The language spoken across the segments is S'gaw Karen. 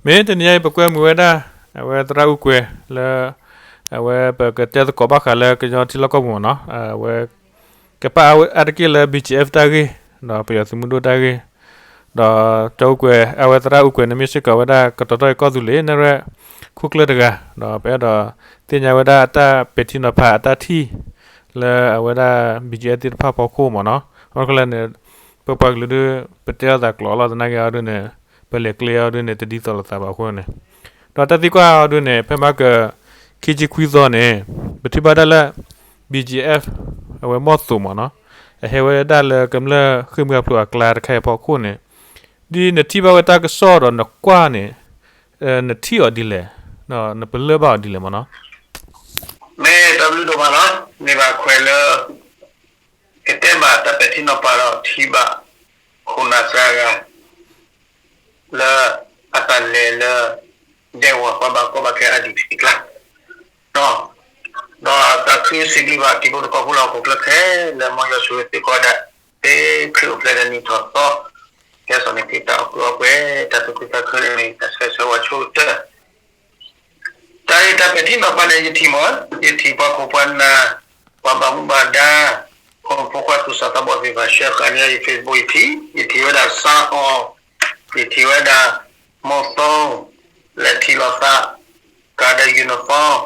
မ့ၢ်တနံၤညါအံၤ ပကွဲမုာ်ဝဲဒၣ် အဝဲသရၣ်အူကွဲၤလၢ အဝဲပကတဲသကိးဘၣ်ဃးလၢကညီထံလီၢ်ကီၢ်ပူၤမ့ၢ်နီၤ, အဝဲ ကပာ်အါတက့ၢ်လၢ B G F တၢ်ဂ့ၢ် ဒီးပယီၤသုးမုၢ်ဒိၣ်တၢ်ဂ့ၢ်, ဒီးကၠီအူကွဲၤ အဝဲသရၣ်အူကွဲၤန့ၣ် မ့ၢ်စ့ၢ်ကီးဝဲဒၣ် ကတီၤထီၣ်အံၤကီၢ်သူလ့ၤ နဲၣ်ရွဲၣ် ခိၣ်ကျၢၢ်တဂၤ, ဒီးပအဲၣ်ဒိးသ့ၣ်ညါဝဲဒၣ်အတၢ်ပဲာ်ထံနီၤဖးအတၢ်ထံၣ် လၢအဝဲဒၣ် B G F သ့ၣ်တဖၣ်အဖီခိၣ်မ့ၢ်နီၤ, အဃိတခီလၢန့ၣ် ပပှၤကလုာ်ဒုး ပတဲအီၤသးကျိာ်လီၤသနာ်က့အီၤဒုးန့ၣ် ပလဲၤကျဲအီၤဒုးန့ၣ် တဒ်သိးလိာ်သးဘၣ်အဃိန့ၣ်, ဒီးတၢ်သံကွၢ်အီၤဒုးန့ၣ် ဖဲမဟါက ခံဆံခွံသီန့ၣ် ပထံၣ်ဘၣ်ဒၣ်လၢ B G F အဝဲမီၢ်သိးမ့ၢ်နီၤ, အဟဲဝဲဒၣ်လၢကမျၢၢ်ဃ့ၢ်မှံဟးဖျိးအကျါတခါအံၤအဖီခိၣ်န့ၣ်, ဒ်နထံၣ်ဘၣ်ဝဲတၢ်ကစီၣ်ဒီးနကွၢ်န့ၣ် နထံၣ်အီၤဒ်လဲၣ်, နပလၢၢ်ဘၣ်အီၤဒ်လဲၣ်မ့ၢ်နီၤ. မ့ၢ်တၢ်ဘျုးဒိၣ်မးလီၤ. မ့ၢ်ဘၣ်ခွဲးလၢ ကတဲဘၣ်တၢ်ပဲာ်ထံနီၤဖးဒီးထံၣ်ဘၣ် ခိၣ်နၢ်သရၣ်ဂၤ လၢအတၢ်လဲၤလၢ ဒဲကဝီၤပှၤဘၣ်ကီဘၣ်ခဲ အဒံၣ်ဖံးကျါ ဒီးသးခုစံးဘျုးဘၣ်တံၤဖိသကိးဖိလၢဟီၣ်ခိၣ်ချၢခဲလၢာ် မ်ယွၤဆိၣ်ဂ့ၤသုကိးဂၤဒဲး ဖဲခရံာ်အိၣ်ဖျဲၣ်ဒီးနံၣ်ထီၣ်သီ ကဲစီၤန့ၣ်က့ၤတၢ်အီၣ်ကုၢ်အီပှဲၤ တၢ်သူၣ်ခုသးခုန့ၣ် တၢ်ဆၢဂ့ၤဆၢဝါဆိကတၢၢ် တၢ်အံၤတၢ်ပဲာ်ထံနီၤဖးန့ၣ် ယထံၣ်မး, ယထံၣ်ပှၤခိၣ်ပှၤနၢ် ပှၤဘၣ်မူဘၣ်ဒါ ဖိမုၣ်ဖိခွါသူၣ်စၢ်သးဘီၣ်သ့ၣ်တဖၣ် ဆှၢဃာ်န့ၢ်ယၤ ယ Facebook ယထံၣ်, ယထံၣ်ဝဲဒၣ်စါအီၣ်, ယထံၣ်ဝဲဒၣ် မိၢ်သိ လဲၤထံၣ်လိာ်သး ကဒီး uniform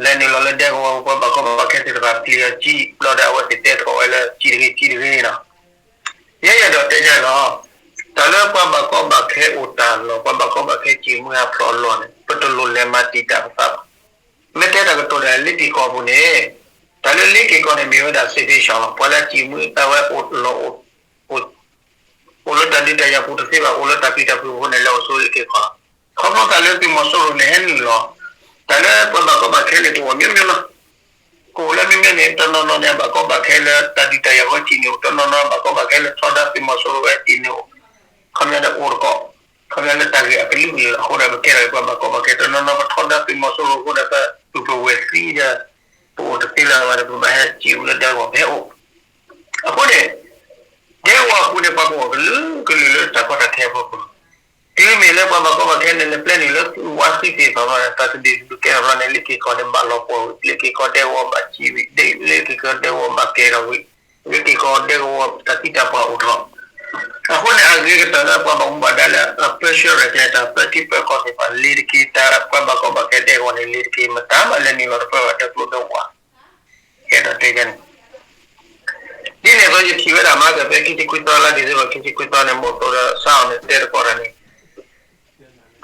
လဲၤနုာ်လီၤလၢဒဲကဝီၤ ပှၤဘၣ်ကီဘၣ်ခဲသ့ၣ်တဖၣ် ပျံၤအီၤကံၣ် ဘျီဒီးအဝဲသ့ၣ်တဲသကိးဝဲလၢကံၣ်တဂ့ၤကံၣ်တဂ့ၤနီၤ ယဲယအဲၣ်ဒိးတဲဒ်လီၤ, တၢ်လၢပှၤဘၣ်ကီဘၣ်ခဲအိၣ်တၢ်လီၢ် ပှၤဘၣ်ကီဘၣ်ခဲစံးမုၢ်ဟးဖျိးအလီၢ်န့ၣ် ပတလိၣ်လဲၤမၤတံာ်တာ်ပသးဘၣ်. မ့ၢ်တဲတၢ်ကတိၤတၢ်လၢလ့ၤက့ၤကီၢ်ပူၤန့ၣ်, တၢ်လၢလ့ၤက့ၤကီၢ်န့ၣ် မ့ၢ်ဝဲဒၣ် စ့းဖ့းရှီလီၤ. ပှၤလၢအစံးမုၢ်အဝဲအိၣ်လီၤ အိၣ်လၢတၢ်ဒုးတၢ်ယၤပူၤတသ့ဘၣ် အိၣ်လၢတၢ်ပျံၤတၢ်ဖုးအဃိန့ၣ် လဲၤအိၣ်ဆိလ့ၤက့ၤကီၢ်လီၤ. ခီဖျိတၢ်လၢသုးမီၤစိရိၤန့ၣ်ဟဲနုာ်လီၤ, တၢ်လၢပှၤဘၣ်ကီဘၣ်ခဲန့ၣ် ကအိၣ်မ့ၢ်မ့ၢ်လီၤ. ကအိၣ်လၢမ့မ့ၢ်န့ၣ် တနီၤနီၤန့ၣ် အဘၣ်ကီဘၣ်ခဲလၢတၢ်ဒုးတၢ်ယၤဃီစံးန့ၣ်အိၣ်, တနီၤနီၤဘၣ်ကီဘၣ်ခဲလၢထီဒါသုးမီၤစိရိၤဝဲစံးန့ၣ်အိၣ်, ခီပညီဒီးအိၣ်တကိး, ခီပညီလၢတၢ်ဂ့ၢ်အကလုာ်ကလုာ်အဃိဒီး ပကဲထီၣ်ပှၤဘၣ်ကီဘၣ်ခဲ တနီၤနီၤပထီဒါသုးမီၤစိရိၤအဃိဒီး ပပုၢ်ပဝဲၢ်သံဒီး ပအိၣ်တသ့လၢၤဘၣ်ဒီး ပဘၣ်ဟဲစံးအူလၢဒဲကဝီၤ ပဟဲအိၣ်. အဃိန့ၣ် ဒဲကဝီၤအပူၤန့ၣ် ပှၤကအိၣ်ကလုာ်ကလုာ်လၢတၢ်ကီတၢ်ခဲအဖီခိၣ်လီၤ. တုၤမ့ၢ်လၢပှၤဘၣ်ကီဘၣ်ခဲန့ၣ် လဲၤပျဲနုာ်လၢသုးဝါသံသ့ၣ်တဖၣ်ဘၣ်ဒီး တၢ်တဒုးဒုးကဲထီၣ်ဘျီန့ၣ် လ့ၤက့ၤကီၢ်န့ၣ် ဘၣ်လီၤပှီၢ်ဝံၤ, လ့ၤက့ၤကီၢ်ဒဲကဝီၤဘၣ်စံးဝံၤ, လ့ၤက့ၤကီၢ်ဒဲကဝီၤဘၣ်ကဲထီၣ်ဝံၤ, လ့ၤက့ၤကီၢ်ဒဲကဝီၤတၢ်သံတၢ်ပှၢ်အိၣ်ထီၣ်. အဃိန့ၣ် အဂ့ၤကတၢၢ်လၢပှၤဘၣ်မူဘၣ်ဒါလၢအပၢဆှၢရဲၣ်ကျဲၤတၢ် ပၢထံပၢကီၢ်သ့ၣ်တဖၣ် လ့ၤတက့ၤတၢ် ပှၤဘၣ်ကီဘၣ်ခဲဒဲကဝီၤန့ၣ် လ့ၤတက့ၤ မတၤမးလဲၤနုာ်လီၤတပၢၢ်ဘၣ်တဲကျိၣ်တဲဝး ကဲထီၣ်တဲန့ၣ် ဒ်န့ၣ်အသိး ယထံၣ်ဝဲဒၣ်မးကဖဲခံဆံခွံသီလါ December ခံဆံခွံသီန့ၣ် မိၢ်သိးဒီးစါအီၤန့ၣ် တဲသကိးတၢ်န့ၣ်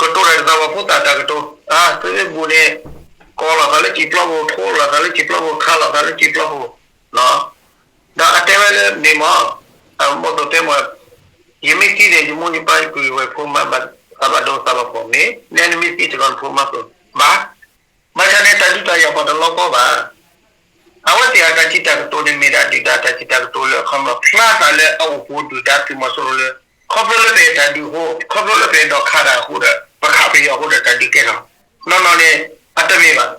ကတိၤတၢ်ဒ်သိးပှၤဖိသၣ်တၢ်ကတိၤ, အါ သုမ့ၢ်ဘူၣ်န့ၣ် ကိးလီၤသးလၢစံာ်ပျီပူၤ, ထိလီၤသးလၢစံာ်ပျီပူၤ, ခးလီၤသးလၢစံာ်ပျီပူၤ, ဒီးအတဲဝဲလၢန့ၣ်မး မိၢ်သိးတဲမး ယမ့ၢ်သံန့ၣ် ယမိၢ်ယပၢ်ယပုၢ်ယဝဲၢ်ဖိမါဘၣ်သးဘၣ်ဒိသးဘၣ်ဖှီၣ်မ့ၢ် နဲနမ့ၢ်သံတဂီၤနဖိမါသိး ဘၣ် ဘၣ်ဆၣ်န့ၣ် တၢ်ဒုးတၢ်ယၤပှၤတလီၤကီဘၣ်. အဝဲသ့ၣ်အတၢ်စံးတၢ်ကတိၤန့ၣ် မ့ၢ်ဒၣ်ဒုၣ်ဒါတၢ်စံးတၢ်ကတိၤလၢအခီပညီ ဖျါသးလၢအအိၣ်ပူၤဒုၣ်ဒါသုးမီၤစိရိၤလၢ ခီဖျိလၢပအဲၣ်တၢ်ဒုးအဃိ ခီဖျိလၢပအဲၣ်ဒိးခးတၢ်အဃိဒီး ပခးပယီၤအဃိဒီးတၢ်ဒုးကဲထီၣ် နီၢ်နီၢ်န့ၣ် အတမ့ၢ်ဘၣ်.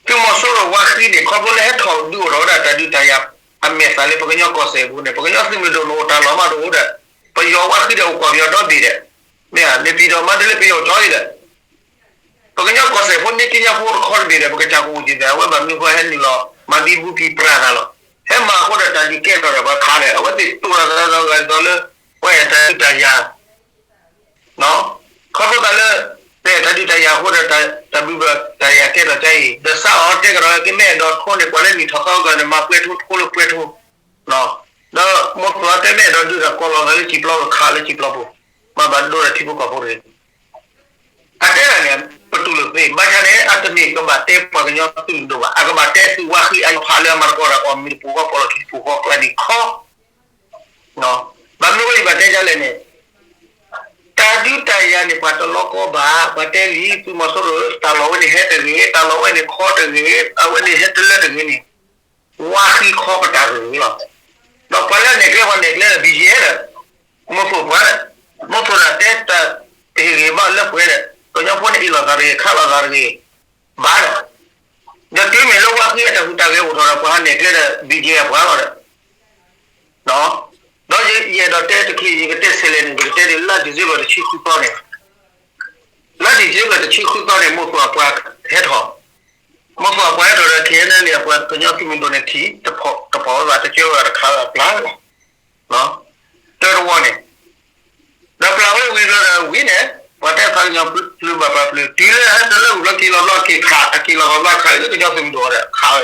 သုးမီၤစိရိၤဝါဃံန့ၣ် ခီဖျိလၢဟဲထီၣ်ဒုးအိၣ်ထီၣ်ဝဲဒၣ်တၢ်ဒုးတၢ်ယၤ အမဲာ်သၣ်လၢပကညီကီၢ်စဲၣ်အပူၤန့ၣ် ပကညီသုးမုၢ်ဒိၣ်န့ၣ်အိၣ်တၢ်လီၢ်မးတအိၣ်ဒီး ပယီၤဝါဃံဒီးအိၣ်ကီၢ်ပယီၤဒီဘ့ၣ်ဒီး မ့ၢ်ဧါ န့ၣ်ပျံၤဒီးမၤတလၢပယီၤကၠီအံၤဒီး ပကညီကီၢ်စဲၣ်ဖိန့ၢ်က့ညါဖိတခီတဘ့ၣ်ဒီး ပကစၢ်ကအိၣ်က့ၤသး အဝဲဘၣ်မနုၤဃိဟဲနုာ်လီၤ မၤသံဘူကံၢ်ပြၢ်သးလီၤ. ဟဲမၤအဃိဒီးတၢ်ဒုးကဲထီၣ်ဒီးပှၤခးဒီး အဝဲသ့ၣ်တိၢ်လီၤသးဒီးဂၤဒ်သိးလၢ ပှၤအဲၣ်တၢ်ဒုးတၢ်ယၤ ခီဖျိသးလၢ ပအဲၣ်တၢ်ဒုးတၢ်ယၤအဃိဒီး တၢ်ဘျုးဘၣ်တၢ်ယၤကဲထီၣ်ကါအံၤ ဒီးစးအီၤတဲကဒီးက့ၤ မ့ၢ်အဲၣ်ဒိးထိန့ၣ် ကွၢ်လၢနံၣ်ထီၣ်သီအဂၤန့ၣ် မၤပှဲၤထိတခိၣ်လၢပှဲၤထိ ဒီးမိၢ်သိးအတဲမ့ၢ်အဲၣ်ဒိးဒုးတၢ်ကိးလီၤသးလၢစံာ်ပျီပူၤခးလၢစံာ်ပျီပူၤ မၤဘၣ်ဒိဒီးထံဖိကီၢ်ဖိတဂ့ၤ အတဲဒၣ်န့ၣ် ပတူၢ်လိာ်သ့ ဘၣ်ဆၣ်န့ၣ် အတမ့ၢ်ကဘၣ်တဲပှၤကညီသုးမုၢ်ဒိၣ်ဘၣ် အကဘၣ်တဲသုးဝါဃံအဖးလၢအမၤသကိးတၢ်အီၣ်မ့ၤတပူၤဃီ ပီၣ်လီၢ်ခံတပူၤဃီ ကျါန့ၣ်ခီ ဘၣ်မနုၤဃိယဘၣ်တဲဒ်လဲၣ်န့ၣ် တၢ်ဒုးတၢ်ယၤန့ၣ် ပှၤတလီကီဘၣ် ပှၤတဲလံ သုးမီၤစိရိၤ တၢ်လီၢ်ဝဲန့ၣ်ဟဲတဂ့ၤ တၢ်လီၢ်ဝဲန့ၣ်ခီတဂ့ၤ အဝဲန့ၣ်ဟဲတလၢတဂ့ၤန့ၣ် ဝါဃံခီပတာ်တဂ့ၤလီၤ. ဒီးပှၤလၢအနဲၣ်ကျဲပှၤနဲၣ်ကျဲဒီး ဘံယဲဒီး မိၢ်သိးပှၤဒီး မိၢ်သိးတၢ်တဲတၢ်တဟ့ၣ်ဂ့ၤဘၣ်လၢပှဲၤဒီး ကညီဖိန့ၣ်အ့ၣ်လိာ်သးတဂ့ၤ ခးလိာ်သးတဂ့ၤ ဘၣ်ဒီး ဒီးတုၤမ့ၢ်လၢဝါဃံအတၢ်ဟူးတၢ်ဂဲၤအိၣ်ထီၣ်ဒီး ပှၤဟးနဲၣ်ကျဲဒီး ဘံယဲပှၤလီၤဒီး ဒီးယအဲၣ်ဒိးတဲတချုး ယကတဲဆဲးလဲၣ်န့ၣ် ယကတဲဒ်လါ December တဆံဃုသီန့ၣ် ဆံဃုသီန့ၣ် မိၢ်သိးအပှၤဟဲထီၣ်, မိၢ်သိးအပှၤဟဲထီၣ်ဒီး ခ့ၣ်အဲၣ်နဲၣ်လံ အပှၤကညီသုးမုၢ်ဒိၣ်န့ၣ် ထံၣ်တဖီၣ်ဝဲဘၣ် တကဲဝဲဘၣ်တခးဝဲအပျၢ်လီၤ. တၢတဝီန့ၣ် ဒီးပျၢ်ဝဲဝံၤဘျီဒီးဝံၤန့ၣ် ပှၤတဲသးကညီၤပျုၤဘၣ်ပှၤပျုၤ တုၤလၢဟဲတလၢဝံၤဘျီ က့ၤလီၤဘျီက့ၤခး အက့ၤလီၤဘျီခး လၢကညီသုးမုၢ်ဒိၣ်ဒီးခးဝဲ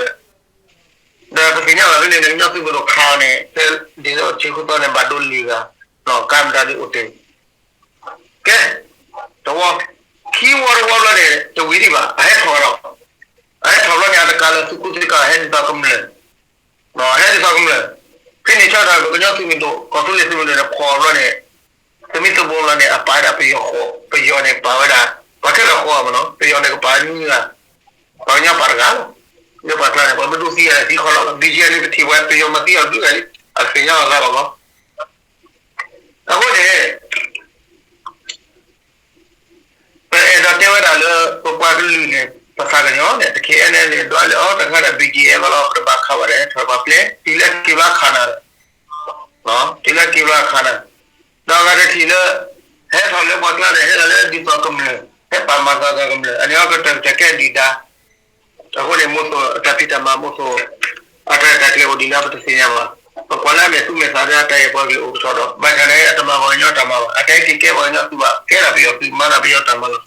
ဒီးပသ့ၣ်ညါဘၣ်ဖဲန့ၣ်န့ၣ် ကညီသုးမုၢ်ဒိၣ်ခးအီၤန့ၣ် ဖဲဒ်သိးဆံဃုသီန့ၣ် ဘၣ်ဒိလံၤဂၤ ကါမတၤဒ်အိၣ်တ့ၢ် ကဲ, တဝီ, ခံဝီတဝီဘျီန့ၣ် တဝံၤဒံးဘၣ် အဟဲထီၣ်ဒီး, အဟဲထီၣ်ဘျီန့ၣ် အတကးလၢသုးခိၣ်သုးကါ ဟဲဒ်သိးကမျၢၢ်, ဟဲဒ်သိးကမျၢၢ်, ဖဲန့ၣ်ဆၢကတီၢ် ပကညီသုးမုၢ်ဒိၣ် ကီၢ်သူလ့ၤသုးမုၢ်ဒိၣ်န့ၣ် ဖီၣ်ဘျီန့ၣ် သမံသမိးလီၤန့ၣ် အပာ်ဝဲဒၣ်ပယီၤဃိး, ပယီၤန့ၣ်ပာ်ဝဲဒၣ် ပှၤခဲလၢာ်ဃိးမးနီၤ, ပယီၤန့ၣ်ကပာ်နွံဂၤ, ပှၤကညီပာ်တဂၤလီၤ, လၢပှၤကျါန့ၣ် ပှၤမ့ၢ်ဒိသံယၤသံခီလီၤ, ဘံယဲန့ၣ်ပထံၣ်ပှၤပယီၤမၤသံအီၤဒုးဂၤလံ, အသ့ၣ်ညါလီၤသးဘၣ်မး, အဃိန့ၣ် ပအဲၣ်ဒိးတဲဝဲဒၣ်လၢ ပပှၤကလုာ်န့ၣ် ပသးကညီၤန့ၣ် တခ့အဲၣ်နဲၣ်လံ ဒွးလၢအီၤတခါဒီး ဘံယဲလီၤ ပတဘၣ်ခးဘၣ်ဒီး ဟဲထီၣ်ပှၤပျဲ တုၤလၢက့ၤဘျီခးနၤဒီး, တုၤလၢက့ၤဘျီခးနၤ, ဒီးအဂၤတထံၣ်လၢ ဟဲထီၣ်လၢပှၤကျါဒီး ဟဲထီၣ်လၢဒ်သိးကမျၢၢ် ဟဲပာ်မၤသးသးကမျၢၢ် အန့ၣ်အကတၢၢ်ကတၢၢ်ကဲဒုၣ်ဒါ အဃိန့ၣ် မိၢ်သိးတၢ်ဖံးတၢ်မၤ မိၢ်သိး အတၢ်ရဲၣ်တၢ်ကျဲၤအိၣ်ဒ်လဲၣ် ပတသ့ၣ်ညါဘၣ်. ပကွၢ်လၢအမဲာ်သူမဲာ်သးဒီး အတၢ်အဲၣ်ပှၤကလုာ်အိၣ်ကတီၢ်ဒီး ဘၣ်ဆၣ်န့ၣ် အတမၤပှၤကညီတၢ်မၤဘၣ်. အတၢ်ဟဲက့ၤကဲပှၤကညီသုးဘၣ်, ကဲဒၣ်ပယီၤသုး မၤဒၣ်ပယီၤတၢ်မၤလီၤ.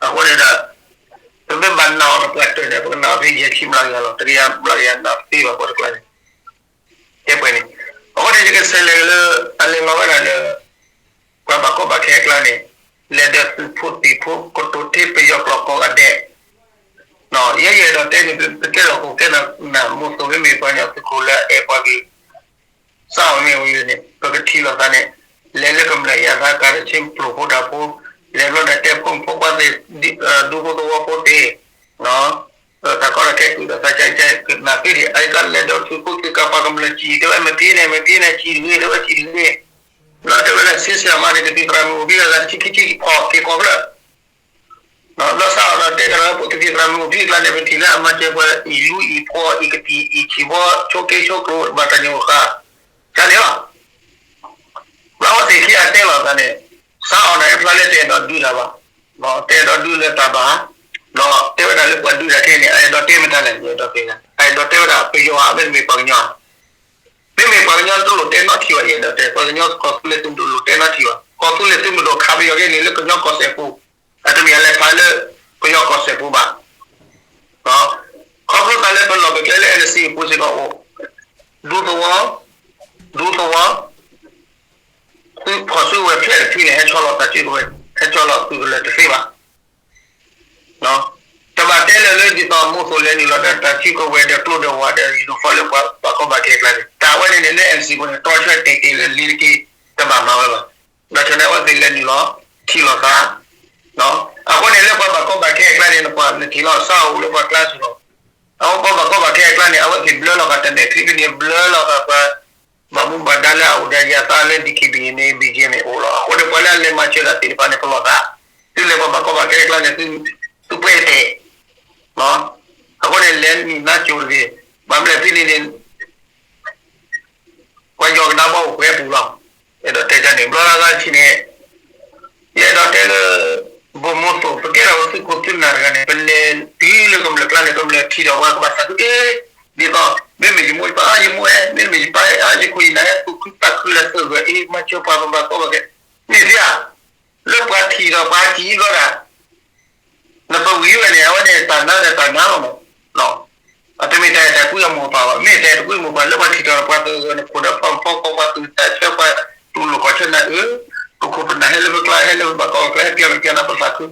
အဃိန့ၣ်ဒီး ပမ့ၢ်ဘၣ်နာ်အီၤတပှၢ်တၢၢ်န့ၣ် ပကနာ်အီၤဖဲယဲၢ်ဆံမျးကယၤလီၤ. တကယၤမျးကယၤနာ်သ့ဘၣ်ပှၤတကျါန့ၣ် တဲပှဲၤန့ၣ်. အဃိန့ၣ် ယကဆဲးလဲၤလၢ အလဲၤလီၤဝဲဒၣ်လၢ ပှၤဘၣ်ကီဘၣ်ခဲအကျါန့ၣ် လဲၤဒီးသုးဖိသံၣ်ဖိ ကတိၤထဲပယီၤကျိာ်ကိးဂၤဒဲး, ယဲယအဲၣ်ဒိးတဲန့ၣ် ပကဲထီၣ်ကီၢ်ကဲထီၣ်နၢ် မိၢ်သိးမ့မ့ၢ်ပှၤကညီသုးခိၣ်လၢအအဲၣ်ပှၤကလုာ် စးအီၤမ့ၢ်ဝံၤန့ၣ် ပကထံၣ်လိာ်သးန့ၣ် လဲၤလၢကမျၢၢ်အံၤအသးကးဒီး ဆ့ပျိၣ်ဖိတၢ်ဖိ လဲၤဘျီဒီးတဲဖိမုၣ်ဖိခွါသ့ၣ် ဒူဖိသဝီဖိသ့ၣ် တၢ်ကီတၢ်ခဲကုၢ်ဒီးသးကဲကဲ ကနၣ်သ့ဒံး အကလဲၤဒီးသုးဖိသံၣ်ကးပှၤကမျၢၢ်စံၣ် တဲဝဲမ့ၢ်ပ့ၤန့ၣ် မ့ၢ်ပ့ၤန့ၣ် စံၣ်တဂ့ၤ တဲဝဲစံၣ်တဂ့ၤ ဒီးတဲဝဲလၢ ဆ့ဆ့မးန့ၣ် ကသံၣ်သရၣ်မုၣ်အိၣ်ဘှံးအသးတဆံခံဆံဖီၣ်က့ၤကီၢ်ဖျၢၣ် ဒီးစးထီၣ်ဒီးတဲကဒီး ပကသံၣ်သရၣ်မုၣ်အိၣ်ဘှံးအကျါန့ၣ် ပထံၣ်လၢအမၤစၢၤပှၤအံၣ်လူအံၣ်ဖှီၣ် အံၣ်ကတံၢ်အံၣ်ဆံးဘီ ဆိက့ဆိကျိၤ ဘၣ်တၢ်ညိၣ်ဃာ် ကန့ၣ်လီၤ. ဘျီဝဲသ့ၣ်ခံဂၤတဲလိာ်သးန့ၣ် စးထီၣ်န့ၣ် အဖျါလၢတအဲၣ်ဒိးဒုးတၢ်ဘၣ်, တအဲၣ်ဒိးဒုးလၢတၢ်ဘၣ်, ဒီးတဲဝဲဒၣ်လၢပှၤဒုးတၢ်ခဲအံၤန့ၣ် အအဲၣ်ဒိးတဲမတၤလဲၣ် ယအဲၣ်ဒိးတဲ, အအဲၣ်ဒိးတဲဝဲဒၣ်ပယီၤဧါ မ့တမ့ၢ်ပှၤကညီဧါ, မ့မ့ၢ်ပှၤကညီတလိၣ်တဲနီတထံၣ်ဘၣ် ယအဲၣ်ဒိးတဲ ပှၤကညီကီၢ်သူလ့ၤသုးမုၢ်ဒိၣ်တလိၣ်တဲနီတထံၣ်ဘၣ်, ကီၢ်သူလ့ၤသုးမုၢ်ဒိၣ်ခးပယီၤက့ၤန့ၣ်လၢကညီကီၢ်စဲၣ်ပူၤ, အတမ့ၢ်အလဲၤခးလၢ ပယီၤကီၢ်စဲၣ်ပူၤဘၣ် ခီဖျိသးလၢပလီၢ်ပကျဲလၢ NCA အပူၤစ့ၢ်ကီးအိၣ်, ဒူသဝီ, ဒူသဝီ, သုးဖီၣ်စုကဝဲၤဖျဲၣ်တဖုန့ၣ် ဟဲဆီလီၤတၢ်စုကဝဲၤ, ဟဲဆီလီၤသုးကလၢၤတသ့ဘၣ်. တဘၣ်တဲလၢၤလၢဒ်သိးမိၢ်သိးလဲၤနုာ်လီၤဒီးတၢ်စုကဝဲၤဒီးကျိဒီးဝးဒီး uniform လၢပှၤဘၣ်ကီဘၣ်ခဲအကျါန့ၣ် တၢ်ဝဲန့ၣ်န့ၣ်လၢ NCA ပူၤန့ၣ် တြီဆၢတဲာ်က့ၤလၢလံတက့ၢ် တဘၣ်မၤဝဲဘၣ်. ဘၣ်ဆၣ်န့ၣ် အဝဲသ့ၣ်လဲၤနုာ်လီၤ ထံၣ်လိာ်သး အဃိန့ၣ်လၢပှၤဘၣ်ကီဘၣ်ခဲအကျါန့ၣ် နကွၢ်နထံၣ်လီၤ စးအိၣ်လၢပှၤကျါစ့ၢ်ကီး, အဝဲပှၤဘၣ်ကီဘၣ်ခဲအကျါန့ၣ် အဝဲသ့ၣ်ဘျၢလီၤဃာ်တၢ်မဲာ်ချံဖဲန့ၣ် ဘျၢလီၤဃာ်ပှၤ ဘၣ်မူဘၣ်ဒါလၢအအိၣ်ဒီးယၤသးလၢ DKBA န့ၣ် BGF န့ၣ်အိၣ်လီၤ. အဃိန့ၣ် ပှၤလၢအလဲၤမၤစၢၤတၢ်သ့ၣ်တဖၣ်န့ၣ် ပလီၢ်သး, သုလဲၤပှၤဘၣ်ကီဘၣ်ခဲအကျါန့ၣ် သုပှဲၤတဲာ်, အဃိန့ၣ် လဲၤနုာ်နါစိၤတဂ့ၤ, ဘၣ်မနုၤလဲၣ်ဖဲန့ၣ်န့ၣ် ပှၤယီၤကဒါဘီအိၣ်ပှဲၤပူၤလီၤ. အဲၣ်ဒိးတဲန့ၣ် ဘျီလၢ်လၢ်ဆံးန့ၣ် ယအဲၣ်ဒိးတဲလၢ ဘိၣ်မိၢ်သိး ပကဲထီၣ်ပသုးခိၣ်သုးနၢ်တဂၤန့ၣ် ပလဲၤတုၤလၢကမျၢၢ်ကျါန့ၣ် ကမျၢၢ်ထံၣ်ဒီးပှၤကဘၣ်သးခုက့ၤ, ဒ်သိး မ့မ့ၢ်ယမိၢ်ယပၢ် အါ ယမိၢ်ဧၢ, မ့မ့ၢ်ယပၢ်ဧၢ အါ ယခိၣ်ယနၢ်ဧၢ သူၣ်ခုသးခုလၢသုးဂၢၢ်အံၤ မၤစၢၤပှၤပဘၣ်ကီဘၣ်ခဲ, မ့ၢ်သ့ဧါ, လၢပှၤထံၣ်ဒီးပှၤစံးဘျီဒၣ် နပဝံၤဝဲန့ၣ် အဝဲန့ၣ်တၢ်နါဒီးတၢ်နါလီၤမး, အတမ့ၢ်တၢ်အဲၣ်တၢ်ကွံအမိၢ်ပၢ်ဘၣ်, မ့ၢ်တၢ်အဲၣ်တၢ်ကွံအမိၢ်ပၢ် လၢပှၤထံၣ်ဒီးပှၤသဂၢၢ်နခိၣ်ဒီးဖီၣ်ဖီၣ်ကီၢ်ပှၤသူၣ်တၢ်ဆၢပှၤ တူၢ်လိာ်ခီၣ်ဆၢနၤဧၢ, ပခိၣ်ပနၢ်ဟဲလၢပကျါ ဟဲလၢပဘၣ်ကီဘၣ်ခဲ ဟဲပျၢ်ပျၢ်နၤပသးခု,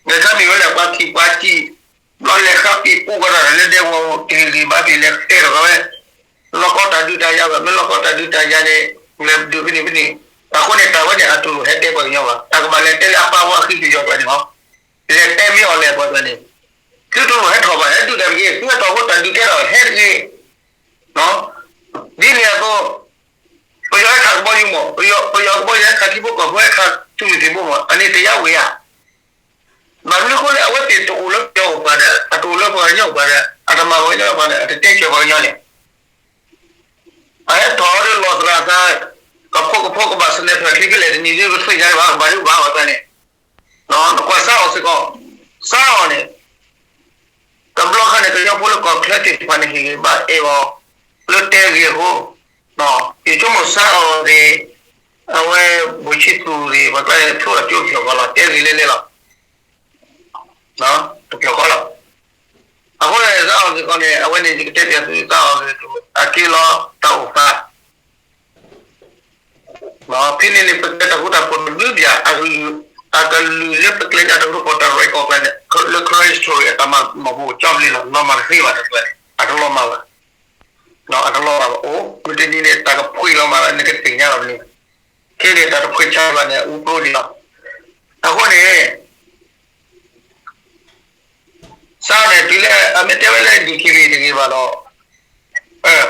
နခါမ့ၢ်ဝဲလၢပှၤထံၣ်ပှၤစံး ဘျီလဲၤဃါပံၤပူၤကဒီးလၢဒဲကဝီၤ တဂ့ၤဂ့ၤဘၣ်ပ့ၤလဲၤတဲဒီးဝဲ လီၢ်ကီတၢ်ဒုးတၢ်ယၤဘၣ်, မ့ၢ်လီၢ်ကီတၢ်ဒုးတၢ်ယၤန့ၣ် လဲၤဒုးဖဲန့ၣ်ဖဲန့ၣ်, အဃိန့ၣ် တၢ်ဝဲန့ၣ် အတူၢ်လိာ်ဟဲတဲပှၤကညီဘၣ်, တၢ်ကဘၣ်လဲၤတဲလၢအပၢ်ဝါဃံပယီၤကျါန့ၣ်လီၤ, လဲၤတဲမ့ၢ်အီၤလဲၣ်ပှၤကျါန့ၣ်, သုတူၢ်လိာ်ဟဲထီၣ်ဘၣ် ဟဲဒုးတၢ်တဂ့ၤ, သုဟဲထီၣ်ဖိတၢ်ဒုးကဲထီၣ်ဟဲတဂ့ၤ, ဒ်န့ၣ်အသိး ပယီၤဟဲခးကဘီယူၤမး, ပယီၤ ပယီၤကဘီယူၤဟဲခးထံဖိကီၢ်ဖိ ဟဲခးသုးမုၢ်သံၣ်ဘိမး, အန့ၣ်တယါဝ့ၤဧါ ဘၣ်မနုၤအဃိလၢအဝဲသ့ၣ်တအိၣ်လၢပယီၤအိၣ်ပှၤဒီး အတအိၣ်လၢပှၤကညီအိၣ်ပှၤဒီး အတမၤပှၤကညီပှၤဒီး အတတဲဆၢပှၤကညီလဲၣ်. အဟဲထီၣ်ဒီးလီၤသရၣ်သး ကဖိကဖိကဘၣ်စနဲဖၢၣ်ချံဖဲလဲၣ်တနံၤဒ်ပသ့ၣ်ညါဘၣ် ကဘၣ်ဒုးဘၣ်အီၤသးန့ၣ် နကွၢ်စးအီၤစ့ၢ်ကီး, စးအီၤန့ၣ် တဘျီဃီန့ၣ် ကညီဖိလၢကီၢ်ချၢသ့ၣ်တဖၣ်န့ၣ် ဟ့ၣ်ဂံၢ်ဘါအဲၣ်အီၤ လၢတဲဂ့ၢ်အဃိ, ယဆိကမိၣ်စးအီၤန့ၣ် အဝဲ ဘူၣ်ဆံသူၣ်န့ၣ် ပှၤကျါန့ၣ် ဖျိအကၠိဖျိၣ်ဃီလီၤ တဲဂ့ၢ်လဲၣ်လဲၣ်လီၤ. တဖျိၣ်ဃီလီၤ. အဃိန့ၣ် စးအီၤစ့ၢ်ကီးန့ၣ် အဝဲန့ၣ် ယကတဲပၠးသု စးအီၤန့ၣ် အက့လီၤတၢ်အိၣ်သး ဖဲန့ၣ်န့ၣ် ပကျဲတၢ်ဃူတၢ်ဖိးတဘျုးဘၣ်, အကလုၢ်လၢပကျဲညါတၢ်ဃူတၢ်ဖိးတၢ်ရဲၣ်ကီၢ်ကျါန့ၣ် လၢ Karen Story အတၢ်မၤမီၢ်ဖိကၠီပလ့လီၤ, လီၤမၢ်တသ့ဘၣ်တဖၣ်န့ၣ် အတလီၤမၢ်ဘၣ်, အတလီၤမၢ်ဘၣ်အိၣ်, မုၢ်တနံၤန့ၣ် တၢ်ကဖှံလီၤမၢ်လီၤ နကသ့ၣ်ညါလီၤပန့ၣ်, ခဲန့ၣ်တၢ်တဖှံဆါဘၣ်န့ၣ် အူပြိဒံးလီၤ. အဃိန့ၣ် စးန့ၣ် တုၤလၢအမ့ၢ်တဲဝဲလၢ DKBA တဂ့ၤဘၣ်ဒီး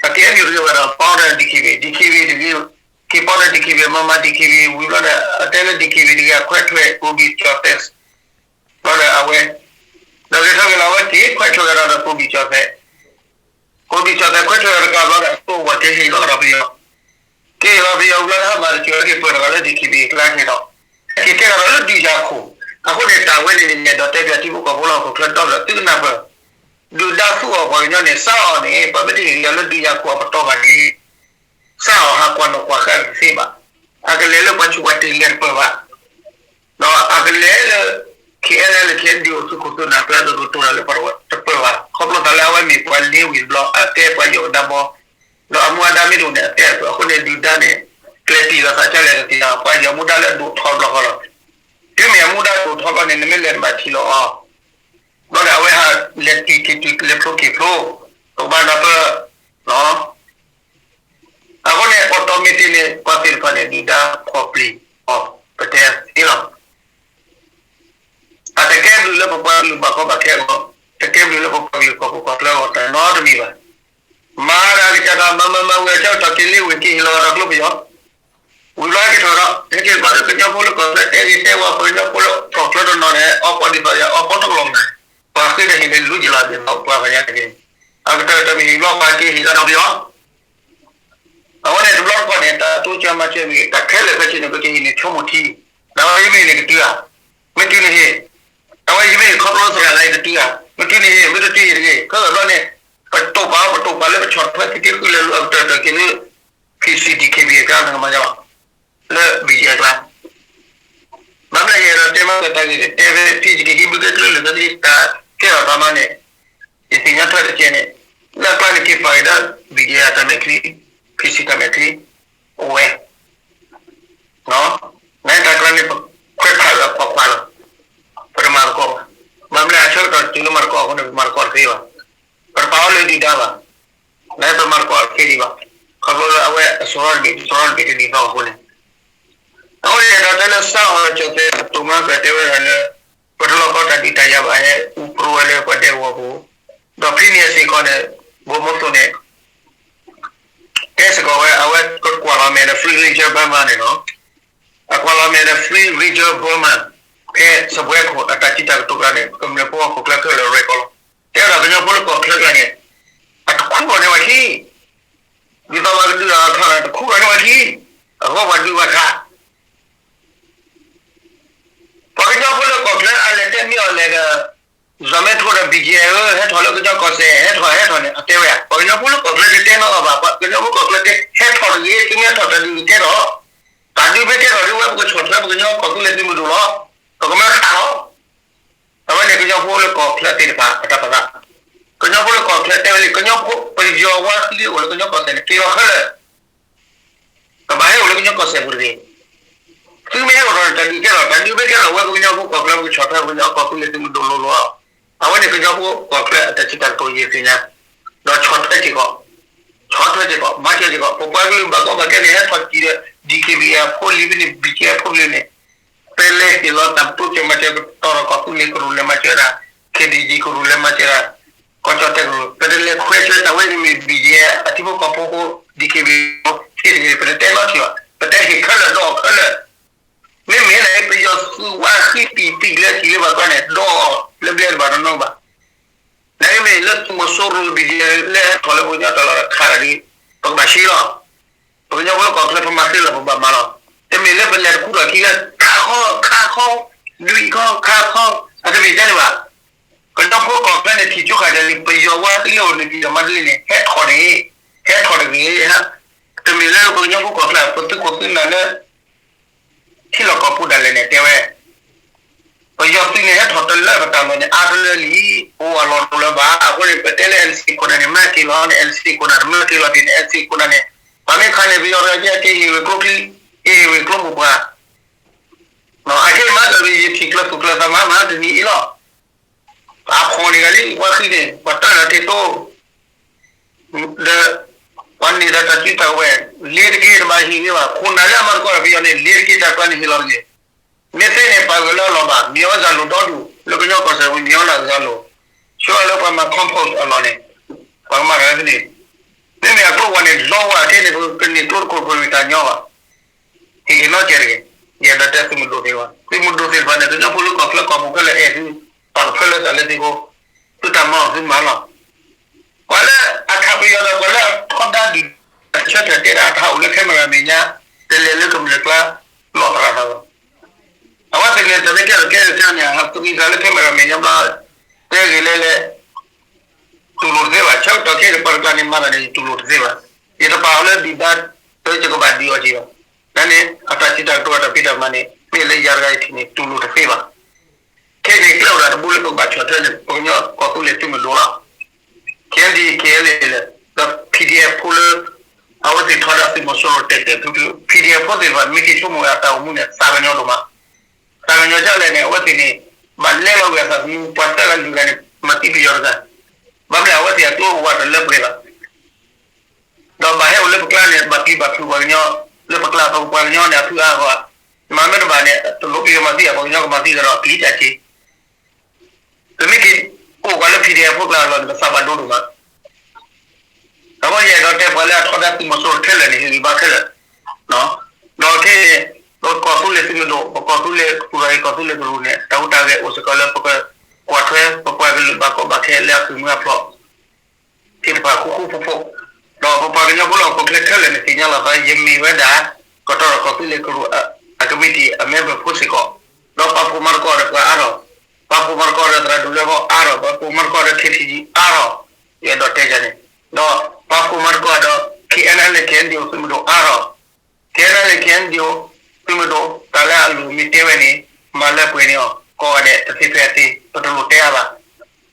အ KNU တဂ့ၤဘၣ်ဒီး ပီဒီး DKBA, DKBA တဂ့ၤ, က့ၤပီဒီး DKBA, မမ DKBA ဝံၤဘျီဒီး အတဲလၢ DKBA တဂ့ၤ အခွဲးထွဲ ကိးဘံၣ်ကၠီၣ်သဲး, ဘျီဒီးအဝဲ ဒီးဂဲၤထီၣ်က့ၤလီၤ အဝဲက့ၤခွဲးထွဲကဒီးဒီး ကိးဘံၣ်ကၠီၣ်သဲး, ကိးဘံၣ်ကၠီၣ်သဲးခွဲးထွဲကဒီးတကးဘျီဒီး အသိၣ်ဝဲက့ၤဟ့ၣ်လီၤကဒီးပယီၤ, က့ၤလီၤပယီၤဘျီဒီး ဟးမၤတက့ၤဝဲက့ၤပၢၢ်ထီၣ်ကဒီးလၢ DKBA ကျါက့ၤဒီး က့ၤကဲထီၣ်ဒီးလၢဒုးယၤခိၣ်, အဃိန့ၣ် တၢ်ဝဲန့ၣ်န့ၣ် ဒီးတဲပၠးထံဖိကီၢ်ဖိလၢဟီၣ်ခိၣ်ချၢဒီဖျၢၣ်သုကနၢ်ပၢၢ်, ဒုၣ်ဒါသူၣ်အီၣ်ပှၤကညီန့ၣ် စးအီၤန့ၣ် ပှၤမ့ၢ်တဟ့ၣ်လီၤလၢဒုးယၤခိၣ်အပတီၢ်ဘၣ်န့ၣ် စးအီၤဟးကွၢ်နီၣ်ကွၢ်ဃာ်တသ့ဘၣ်, အကလဲၤလၢပှၤဆူးပှၤတ့ၢ်လဲၤတပၢၢ်ဘၣ်, ဒီးအကလဲၤလၢ KNLA KNDO သုးခိၣ်သုးနၢ်ကျါဒီးကတိၤတၢ်လၢပှၤတပၢၢ်ဘၣ်, ခီဖျိသးလၢအဝဲမ့ၢ်ပှၤလ့ဝံၤတဘျီ အတဲပှၤယီၣ်ကဒါဘီ, ဒီးအမူအဒါမ့ၢ်တအိၣ်န့ၣ် အတဲအဃိန့ၣ် ဒုၣ်ဒါန့ၣ် ကျဲၤတံၢ်လီၤသးကလဲၣ်တသ့လီၤ, ပှၤယီၣ်မူဒါလၢအဒိၣ်ထီဘျီဃီလီၤ, တုၤမ့ၢ်အမူဒါဒိၣ်ထီဘျီန့ၣ် နမ့ၢ်လဲၤတဘၣ်ထံၣ်လီၤအီၤ ဘျီဒီးအဝဲဟးလဲၤတံၢ်က့ၤတုၤလဲၤဖျိက့ၤဖျိ, ပကဘၣ်နၢ်ပၢၢ်, အဃိန့ၣ် automatic န့ၣ် ပှၤသ့ၣ်တဖၣ်န့ၣ် ဒုၣ်ဒါဖီၣ်ပျံၤအီၤ ပတဲသ့လီၤ. အတကဲဘျုးလၢပပှၤကလုာ်ဘၣ်ကီဘၣ်ခဲအဂီၢ်, တကဲဘျုးလၢပပှၤကလုာ်ကီၢ်ခိၣ်ကီၢ်ချၢအဂီၢ် တနီတမံၤဘၣ်. မၤဒၣ်ကစၢ်တၢ်မၤမၤမၤဝံၤအဆၢကတီၢ်က့ၤလ့ဝ့ၢ်က့ၤဟ့ၣ်လီၤဒီးကျိပယီၤ ဝံၤဘျီဟဲက့ၤထီၣ်ဒီး ဟဲက့ၤဘျီဒီးကညီဖိလၢကီၢ်ချၢတဲဂ့ၤတဲဝါ ပှၤကညီဖိလၢကီၢ်ချၢတနီၤန့ၣ် အီပီဒ်သိးယၤ အီပီတကလီၤမး, ပှၤဃ့ဒီးဟ့ၣ်န့ၣ်လူၤယလီၤဒ်သိးပှၤကညီတဂ့ၤ, အကတၢၢ်တမံၤဟ့ၣ်ဘျီပှၤက့ၤဟ့ၣ်လီၤဒီးပယီၤ အဝဲန့ၣ်တဘျီတခီၣ်န့ၣ် တၢ်တိစၢၤမၤစၢၤမ့ၢ်ဂ့ၤ တၢ်ခဲလၢာ်ခဲဆ့န့ၣ် ပကဟ့ၣ်န့ၢ်ဆိကမိၣ်ထံ, ဒီးအဝဲယမ့ၢ်န့ၣ်ကတုၤဧါ, မ့ၢ်တုၤန့ၣ်ဟ့ၣ်, အဝဲယမ့ၢ်န့ၣ်ခီဖျိသရၣ်လၢယကတုၤဧါ, မ့ၢ်တုၤန့ၣ်ဟ့ၣ်, မ့ၢ်တတုၤဟ့ၣ်တဂ့ၤ, ခဲအံၤဘျီန့ၣ် ပတိာ်ပာ် ပတိာ်ပာ်လၢပဆီၣ်ထွဲသုးက့ဃုလၢလူၤအကတၢၢ်တၢၢ်က့ၤလၢ P C D K B အကျါန့ၣ်ကမၤညါလီၤ, လၢ B G F အကျါ ဘၣ်မနုၤယအဲၣ်ဒိးတဲမးကတၢၢ်ဂ့ၢ်န့ၣ် တဲဖဲ ဖံးစက့ၤခံဘုကဲကျုလၢာ်သးသ့တၢ်ကဲထီၣ်သးမးန့ၣ်, ယသ့ၣ်ညါထွဲတကဲန့ၣ်, လၢအကျါန့ၣ်က့ၤပာ်က့ၤဒီး B G F တၢ်မဲာ်ချံ, P C တၢ်မဲာ်ချံ, အိၣ်ဝဲ, နတၢ်ကျါန့ၣ် ပခွဲးခွါလီၤခွါခွါလီၤ, ပတမၤသကိးဘၣ်, ဘၣ်မနုၤအဆၢကတီၢ်တုၤလၢမၤသကိးအဃိန့ၣ် ပမၤသကိးတသ့ဘၣ်, ပတပာ်အီၤလၢဒုၣ်ဒါဘၣ် နပမၤသကိးတသ့ဒံးဘၣ်, ခီဖျိလၢအဝဲအစရီတဘ့ၣ် စရီတဘ့ၣ်တဒ်သိးအဃိန့ၣ်, အဃိန့ၣ်ဒီးတဲလၢစးအီၤကၠီၣ်သဲးအတိာ်မးကတဲဝဲဒၣ်လၢ ပတလီၢ်ကီတၢ်ဒုးတၢ်ယၤဘၣ်ဟဲအူပြိဝဲလၢပှၤဒဲကဝီၤပူၤ, ဒီးဖဲန့ၣ်အစ့ၢ်ကီးန့ၣ် ဗိုလ်မှူးသိးန့ၣ် တဲစ့ၢ်ကီးဝဲ အဝဲကကွၢ်လီၤမဲာ်ဒီး Free Region Burma န့ၣ်လီၤ. အကွၢ်လီၤမဲာ်ဒီး Free Region Burma ဖဲစပွဲခိၣ်အတၢ်စံးတၢ်ကတိၤကျါန့ၣ် ကမျၢၢ်ဖိဟီၣ်ခိၣ်ချၢခဲလၢာ်ရဲၣ်ကီးလီၤ. တဲဝဲဒၣ်ကညီဖိလၢကီၢ်ချၢကျါန့ၣ် အတခူထီၣ်န့ၢ်ဝဲခံ ဒ်သိးပှၤကဒုးအီၤအခါန့ၣ် တခူထီၣ်န့ၢ်ဝဲခံ အဂီၢ်ပှၤဒုးဘၣ်ခါ ပှၤကညီဖိလၢကီၢ်ချၢအလဲၤတဲမ့ၢ်အီၤလဲၣ်ဒီး စီၤမဲထိဒီး ဘံၣ်ကၠံအဲၣ်ဧၢ ဟဲထီၣ်လၢကညီကီၢ်စဲၣ် ဟဲထီၣ်ဟဲထီၣ်န့ၣ် အတဲဝဲ ပှၤကညီဖိလၢကီၢ်ချၢတတဲနီတဂၤဘၣ် ပှၤကညီဖိကီၢ်ချၢတဲ ဟဲထီၣ်တဂ့ၤ သုမ့ၢ်ဟဲထီၣ်တၢ်ဒုးကဲထီၣ် တၢ်ဒုးမ့ၢ်ကဲထီၣ်ဒ်ဝဲ ပကဆီၣ်ထွဲပကညီကီၢ်သူလ့ၤသုးမုၢ်ဒိၣ်လီၤ ပကမၢခးလီၤ အဝဲန့ၣ်ကညီဖိလၢကီၢ်ချၢသ့ၣ်တဖၣ်အတၢ်ပသး ကညီဖိလၢကီၢ်ချၢတဲဝဲလံ ကညီဖိပယီၤဝါသံအိၣ်လၢကညီကီၢ်စဲၣ်န့ၣ် က့ၤလီၤခဲလၢာ် ကဘၣ်ဟဲအိၣ်လၢကညီကီၢ်စဲၣ်ပူၤတဂ့ၤ. သုမ့ၢ်ဟဲအိၣ်ထီၣ်န့ၣ် တၢ်ဒုးကဲထီၣ် တၢ်ဒုးမ့ၢ်ကဲထီၣ် ဝဲပကညီဖိကီၢ်ချၢ ပကဆီၣ်ထွဲပကညီကီၢ်သူလ့ၤသုးမုၢ်ဒိၣ်လိၤလိၤလီၤ. အဝဲန့ၣ်ကညီဖိကီၢ်ချၢအတၢ်စံးတၢ်ကတိၤယသ့ၣ်ညါ ဒီးဆီၣ်ထွဲစ့ၢ်ကီး ဆီၣ်ထွဲစ့ၢ်ကီး မၤစၢၤစ့ၢ်ကီး ပပှၤကလုာ်ဘၣ်ကီဘၣ်ခဲန့ၣ် ဟဲထီၣ်စံၣ်ဒီး DKBA အဖိလံၤဖဲန့ၣ် ဘံၣ်ကၠံအဖိလံၤန့ၣ် ပလဲၤဟ့ၣ်လီၤတၢ်တိစၢၤမၤစၢၤကတီၢ်ဒီးကီၢ်သူလ့ၤကရူၢ်လဲၤမၤစၢၤဒၣ် KDG ကရူၢ်လဲၤမၤစၢၤဒၣ် ကီၢ်ကၠီၣ်တဲၣ်ကရူၢ် ပတလဲၤခွဲးဆၢတၢ်ဝဲန့ၣ်မ့ၢ် ဘံၣ်ကၠံအထံဖိကီၢ်ဖိအဃိ DKBA ဟ့ၣ်တဂ့ၤ ပတတဲနီတထံၣ်ဘၣ် ပတဲဟ့ၣ်ခဲလၢာ်ဒီးအီၣ်ခဲလၢာ် မ့မ့ၢ်လၢပယီၤသုးဝါဃံတံၢ်တံၢ်လၢထံးလၢဘၣ်ကီန့ၣ် ဒီးအီၣ်လၢဘျဲတဘၣ်နီတဘၣ် နမ့ၢ်လၢသုးမီၤစိရိၤ ဘံၣ်ကၠံ လၢဟဲထီၣ်လၢပကညီတၢ်လီၢ်တခါတဂ့ၤ ပကဘၣ်ဆှံလီၤ. ပကညီဖိလၢကီၢ်ချၢပမၤသ့လီၤပဘၣ်မၤလီၤ. တမ့ၢ်လၢပလဲၤတခူထီၣ်ခံလၢ ခးခီ ခးခီ ဒွံၣ်ခီ ခးခီ အ တမ့ၢ်တဲန့ၣ်ဘၣ်. ကညီဖိကီၢ်ချၢန့ၣ် ထံၣ်ကၠိဃာ်ဒ်လံ ပယီၤဝါသံလၢအိၣ်န့ၣ် ကံၢ်ဒီးမၤတလံန့ၣ် ဟဲထီၣ်န့ၣ်, ဟဲထီၣ်တဂ့ၤ. တမ့ၢ်လၢပကညီဖိကီၢ်ချၢ ပသုးခိၣ်သုးနၢ်လၢ ထံလီၢ်ကီၢ်ပူၤဒၣ်လဲာ်န့ၣ် တဲဝဲ ပယီၤသုးန့ၣ် ဟဲထီၣ်တလၢပတၢ်လီၢ်န့ၣ် အါတလၢလံ, အိၣ်အလီၢ်တအိၣ်လၢၤဘၣ်. အဃိန့ၣ် ပတဲလၢ NCA ခိၣ်နၢ်န့ၣ် မၢက့ၤလီၤန့ၣ် NCA ခိၣ်နၢ်န့ၣ် မၢက့ၤလီၤဒ်န့ၣ် NCA ခိၣ်နၢ်န့ၣ် ပှၤမ့ၢ်ခးန့ၣ် ပယီၤတဂၤက့ က့ၤဟ့ၣ်ဝဲကျိချံ, က့ၤဟ့ၣ်ဝဲကျိမိၢ်ပှၢ် အခဲအံၤမးဒီး ယထံၣ်ကျၢၤသူၣ်ကျၢၤသးမးမးတနံၤအံၤလီၤ. အဖှီၣ်န့ၢ်ဂၤလံ ပှၤဃံန့ၣ် ပှၤတၢ်လီၤတ့တိ ဒီး ပှၤန့ၢ်ဒီးတၢ်စုတၢ်ကဝဲၤ လ့ၤတက့ၤတဘၣ်ဟ့ၣ်ဂ့ၤဘၣ်. ခိၣ်နၢ်လၢအမၤသကိးဒီးပယီၤန့ၣ် လ့ၤတက့ၤတၢ်ကျါန့ၣ်ဟ့ၣ်လီၤတဂ့ၤ. မ့ၢ်သ့န့ၣ် ပာ်ဂၢၢ်လၢအလီၢ်ဘၣ်. မ့ၢ်အီၤစၢ်လိာ်ဒီဒူၣ် လၢကညီကီၢ်စဲၣ်ပူၤ မ့ၢ်အီၤဒၣ်စၢ်လိာ်, ဆိလၢပှၤမၤ compost အလီၢ်န့ၣ် ပှၤကမၤတၢ်သ့န့ၣ်, မ့မ့ၢ်အကျိဝဲန့ၣ် လီဝဲခဲန့ၣ် ပကန့ၢ်ကျိတခိၣ် ပမ့ၢ်တၢ်ညီဘၣ်. ဟ့ၣ်က့ၤနီၢ်ကဲတဂ့ၤ. ယအဲၣ်ဒိးတဲသုးမုၢ်ဒိၣ်သ့ၣ်တဖၣ်, သုးမုၢ်ဒိၣ်သ့ၣ်တဖၣ်န့ၣ် ကညီဖိလၢကီၢ်ချၢကီၢ်ပူၤခဲလၢာ်အဲၣ်သု, ပာ်ကဖၢလၢသးလၢသုဃိ, သုတၢ်မၤအီၤသုမၤလီၤ. ပှၤလၢအခးပယီၤဒီး ပှၤလၢအထီဒါဒုၣ်ဒါ အဆၢထၢၣ်တဲဒၣ်အတၢ်အိၣ်လၢ camera မဲာ်ညါ တလဲၤလၢကမျၢၢ်ကျါ လီၢ်သရၣ်သးလီၤ. အဝဲသ့ၣ်န့ၣ် တမ့ၢ်ကဲထီၣ်ကဲထီၣ်န့ၣ် ဟးသံသးလၢ camera မဲာ်ညါဘျီ တဲဂ့ၤလဲၤလဲၤ တူၢ်လိာ်တသ့ဘၣ်. ဆၢကတီၢ်ခဲအံၤန့ၣ် ပှၤတကျါန့ၣ် မၤတၢ်န့ၣ် ယတူၢ်လိာ်တသ့ဘၣ်. ယတပာ်အီၤလၢဒုၣ်ဒါ လၢယကဘၣ်ဒုးအီၤက့ၤဘၣ်. န့ၣ် အတၢ်စံးတၢ်ကတိၤအတၢ်ဖံးတၢ်မၤန့ၣ် မ့ၢ်လၢယၤတဂၤအံၤထံၣ်န့ၣ် တူၢ်လိာ်တသ့ဘၣ်. ခဲအံၤန့ၣ် ကျဲအိၣ်ဒၣ်တဘိလၢပကဘၣ်ဆီၣ်ထွဲန့ၣ် ပကညီကီၢ်သူလ့ၤသုးမုၢ်ဒိၣ်လီၤ. ခဲအံၤ ခဲအံၤလၢ ဒီး PDF ဖိလၢ အဝဲသ့ၣ်ထီဒါသုးမီၤစိရိၤတဲာ်တဲာ်ဖျုးဖျုး PDF ဖိသ့ၣ်တဖၣ် မ့ၢ်က့ၤဆိကမိၣ်ဝဲအတၢ်အိၣ်မူန့ၣ် သးကညီၤဒိၣ်မး. သးကညီၤဒ်လဲၣ်န့ၣ် အဝဲသ့ၣ်န့ၣ် ဘၣ်လဲလီၤဝဲအသးသမူ ပှၤသၢဂၤလွံၢ်ဂၤန့ၣ် မၤသံပယီၤတဂၤ. ဘၣ်မနုၤလဲၣ် အဝဲသ့ၣ်အကျိအဝဲတလၢပှဲၤဘၣ်. ဒီးဘၣ်ဟဲအိၣ်လၢပကျါန့ၣ် ဘၣ်ပျံၤဘၣ်ဖုးပှၤကညီ လၢပကျါ ပပှၤကညီန့ၣ် အဖုအါအဂီၢ်, မၤမ့ၢ်တဘၣ်န့ၣ် တလိၣ်ပယီၤမၤသံ ပှၤကညီကမၤသံကဒီး ပျံၤတၢ်က့ၤ ပမ့ၢ်က့ၤအိၣ်ပှၤလၢ PDF ဖိကျါအလီၢ်န့ၣ် ပသးဘၣ်ဒိဒိၣ်မး. အဃိယအဲၣ်ဒိးတဲပှၤလၢအထီဒါသုးမီၤစိရိၤခဲလၢာ်န့ၣ် ဟ့ၣ်ဂံၢ်ဘါခဲလၢာ်, ဒီးခဲအံၤန့ၣ် ပကီၢ်သူလ့ၤသုးမုၢ်ဒိၣ် ပကီၢ်သူလ့ၤကရူၢ် ကီၢ်သူလ့ၤကရူၢ်န့ၣ် တၢ်ဟူးတၢ်ဂဲၤအိၣ်စ့ၢ်ကီးလၢပကကွၢ်ထွဲ ပပှၤကလုာ်ဘၣ်ကီဘၣ်ခဲလၢအဃ့ၢ်မှံဟးဖျိး သ့ၣ်တဖၣ်ဃူဃူဖိးဖိး, ဒီးပပှၤကညီဖိလၢဟီၣ်ခိၣ်ချၢခဲလၢာ်န့ၣ် သ့ၣ်ညါလီၤသး ယမ့ၢ်ဝဲဒၣ် ကတီၢ်ဒီးကီၢ်သူလ့ၤကရူၢ်အကမံးတံာ်အ member ဖိစ့ၢ်ကီး, ဒီးပာ်ဖှိၣ်မၤသကိးဒီးပှၤအါထီၣ်, ပာ်ဖှိၣ်မၤသကိးဒီးသရၣ်ဒိၣ်လၢဂီၢ်အါထီၣ်, ပာ်ဖှိၣ်မၤသကိးဒီး KTG အါထီၣ်, ယအဲၣ်ဒိးတဲဒ်န့ၣ်, ဒီးပာ်ဖှိၣ်မၤသကိးဒီး KNLA KNDO သုးမုၢ်ဒိၣ်အါထီၣ်, KNLA KNDO သုးမုၢ်ဒိၣ် တၢ်လၢအလိၣ်မ့ၢ်တဲဝဲန့ၣ် မၤလၢပှဲၤန့ၢ်အီၤ ကိးဂၤဒဲးတသ့ဖဲအသ့ ပတလိၣ်တဲအါဘၣ်.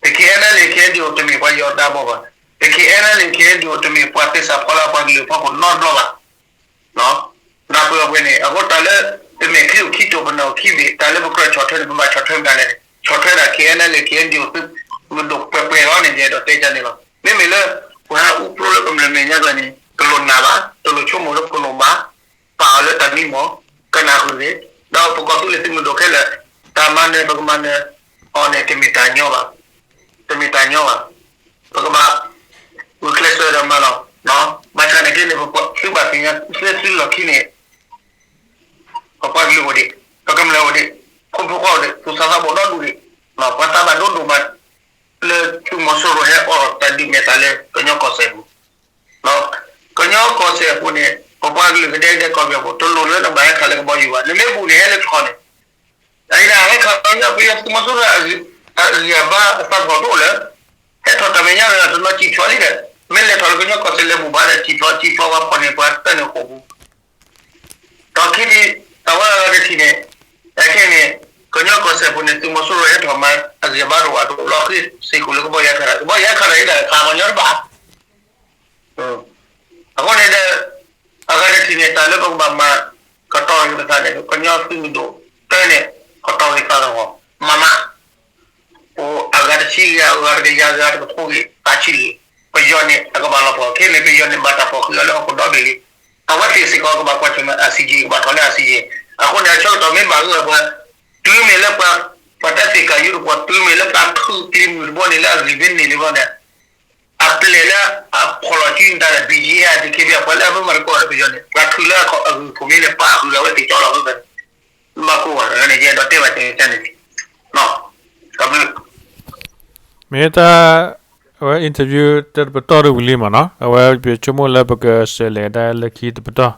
ပ KNLA KNDO တမ့ၢ်ပှၤယီၤတၢ်ဘီဘၣ်. ပ KNLA KNDO တမ့ၢ်ပှၤသ့ၣ်စးဖီလၢအပှၤကလုာ်အဖီခိၣ်နီတဘျီဘၣ်. နၢ်ပၢၢ်အပှဲၤန့ၣ် အဃိတၢ်လၢ ပမဲာ်ချံအိၣ်ခံတိာ် ပနၢ်အိၣ်ခံဘ့ၣ် တၢ်လၢပကြၢးဆီၣ်ထွဲန့ၣ် ပဘၣ်ဆီၣ်ထွဲမတၤလဲၣ်န့ၣ် ဆီၣ်ထွဲဒၣ် KNLA KNDO သုးမုၢ်ဒိၣ်ပှဲၤပှဲၤလီၤန့ၣ် ယအဲၣ်ဒိးတဲဒ်န့ၣ်လီၤ. မ့မ့ၢ်လၢ ပှၤဟးအူဖျိလၢကမျၢၢ်မဲာ်ညါကျါန့ၣ် တလိၣ်နာ်ဘၣ်, တလိၣ်ဆိကမိၣ်လၢပလိၣ်ဘၣ်, ပာ်အီၤလၢတၢ်မံမီၢ်, ကနၢ်ဃုာ်ဂ့ၤ, ဒီးပကီၢ်သူလ့ၤသုးမုၢ်ဒိၣ်ခဲလၢာ် တၢ်မၤနၢၤပကမၤနၢၤအီၤန့ၣ် တမ့ၢ်တၢ်ညီဘၣ်, တမ့ၢ်တၢ်ညီဘၣ်. ပကဘၣ် ဂုာ်ကျဲးစၢးဒီးမၤလီၤ. ဘၣ်ဆၣ်န့ၣ်က့န့ၣ် ပသုဘၣ်သ့ၣ်ညါ သုသုလီၢ်ခံန့ၣ် ပပှၤကလုာ်အိၣ်ဒံး, ပကမျၢၢ်အိၣ်ဒံး, ဖိမုၣ်ဖိခွါအိၣ်ဒံး, သူၣ်စၢ်သးဘီၣ်ဒီဒူၣ်ဒံး, ပှၤသးဘၣ်ဒိဒိၣ်မး လၢသုးမီၤစိရိၤဟဲအိးထီၣ်တၢ်ဒုးမဲာ်သးလၢကညီကီၢ်စဲၣ်ပူၤ, ကညီကီၢ်စဲၣ်အပူၤန့ၣ် ပပှၤကလုာ်ကဒဲကဒဲကီၢ်ပယီၤဖိ တလိၣ်လၢနဘၣ်ဟဲခးလၢကဘီယူၤဘၣ်, နမ့ၢ်ဘူၣ်န့ၣ် ဟဲလၢထီၣ်န့ၣ် အအံၤဒၣ်ဟဲခးပယီၤ သုးမီၤစိရိၤ အဂံၢ်အဘါအသးထီၣ်တအိၣ်လၢၤ, ဟဲထီၣ်တၢ်မဲာ်ညါတနီၤစံၣ်ဖျိးလံဒီး, မ့ၢ်လဲၤထီၣ်လၢကညီကီၢ်စဲၣ်လဲၤဘူၣ်ဘၣ်ဒီး စံၣ်ဖျိး စံၣ်ဖျိးပှၤဖီၣ်န့ၢ်ပှၤတၢ်န့ၣ်ဃိာ်ပူၤ, ဒီးခံထံၣ် အဝဲအဂၤတထံၣ်န့ၣ်, အခဲန့ၣ် ကညီကီၢ်စဲၣ်ပူၤန့ၣ် သုးမီၤစိရိၤဟဲထီၣ်မၤအဂံၢ်အဘါတအိၣ်ဘၣ် တအိၣ်လီၤဃံစ့ၢ်ကီးလၢကဘီယူၤခးတၢ်, ကဘီယူၤခးတၢ်အံၤဒၣ်ခးပှၤကညီတဘၣ် အဃိန့ၣ်ဒီး အဂၤတထံၣ်န့ၣ် တၢ်လၢပကဘၣ်မၤကတီၤဂ့ၤပသးန့ၣ် ကညီသုးမုၢ်ဒိၣ်တဲန့ၣ် ကတီၤဂ့ၤသးလီၤ, မၤမး, အိၣ်အဂၤတဆံဂ့ၤ အဂၤတကယၤဂ့ၤ တကထိဂ့ၤ သးဆံဂ့ၤ, ပယီၤန့ၣ် အကဘၣ်လီၤပှီၢ်, ခဲန့ၣ် ပယီၤန့ၣ် ဘၣ်တၢ်ဖီၣ်ဃံးအီၤလၢဟီၣ်ခိၣ်ဒီဘ့ၣ်လံ, အဝဲသ့ၣ်စ့ၢ်ကီးကဘၣ်ကွၢ်ဆၢၣ်မဲာ် ICJ ကဘၣ်ထီၣ်လၢ ICJ, အဃိန့ၣ် အဆၢကတီၢ်မ့ၢ်ဘၣ်ဂ့ၤပှၤ တုၤမ့ၢ်လၢပှၤ ပှၤတၢ်သ့ၣ်ကးယူတပှီၤ တုၤမ့ၢ်လၢပှၤထုးကျံမုၢ်တဘိန့ၣ်လၢအဂံၢ်မ့ၢ်န့ၢ်န့ၣ်ဘျီန့ၣ် အပျဲၢ်လၢအဖီၣ်လီၤစုနတၢ်ဒီး BGF ဒုးက့ၤပယီၤ ပှၤလၢအမ့ၢ်မၤသကိးဒီးပယီၤန့ၣ် ပှၤထုးလၢအဂုၤအဖှိၣ်မ့ၢ်န့ၣ် ပာ်ဃုာ်ဒီးအဝဲသ့ၣ်ကၠီလီၤအဃိသတးန့ၣ် ဘၣ်ကိးဂၤန့ၣ် ယအဲၣ်ဒိးတဲဘၣ်ကန့ၣ်န့ၣ် တဘျုး မ့ၢ်တၢ် အဝဲ interview တပတီၢ်တဝံၤလံမ့ၢ်နီၤ အဝဲပဆိကမိၣ်လၢပကစးလဲၤဒၣ်လၢခံတပတီၢ်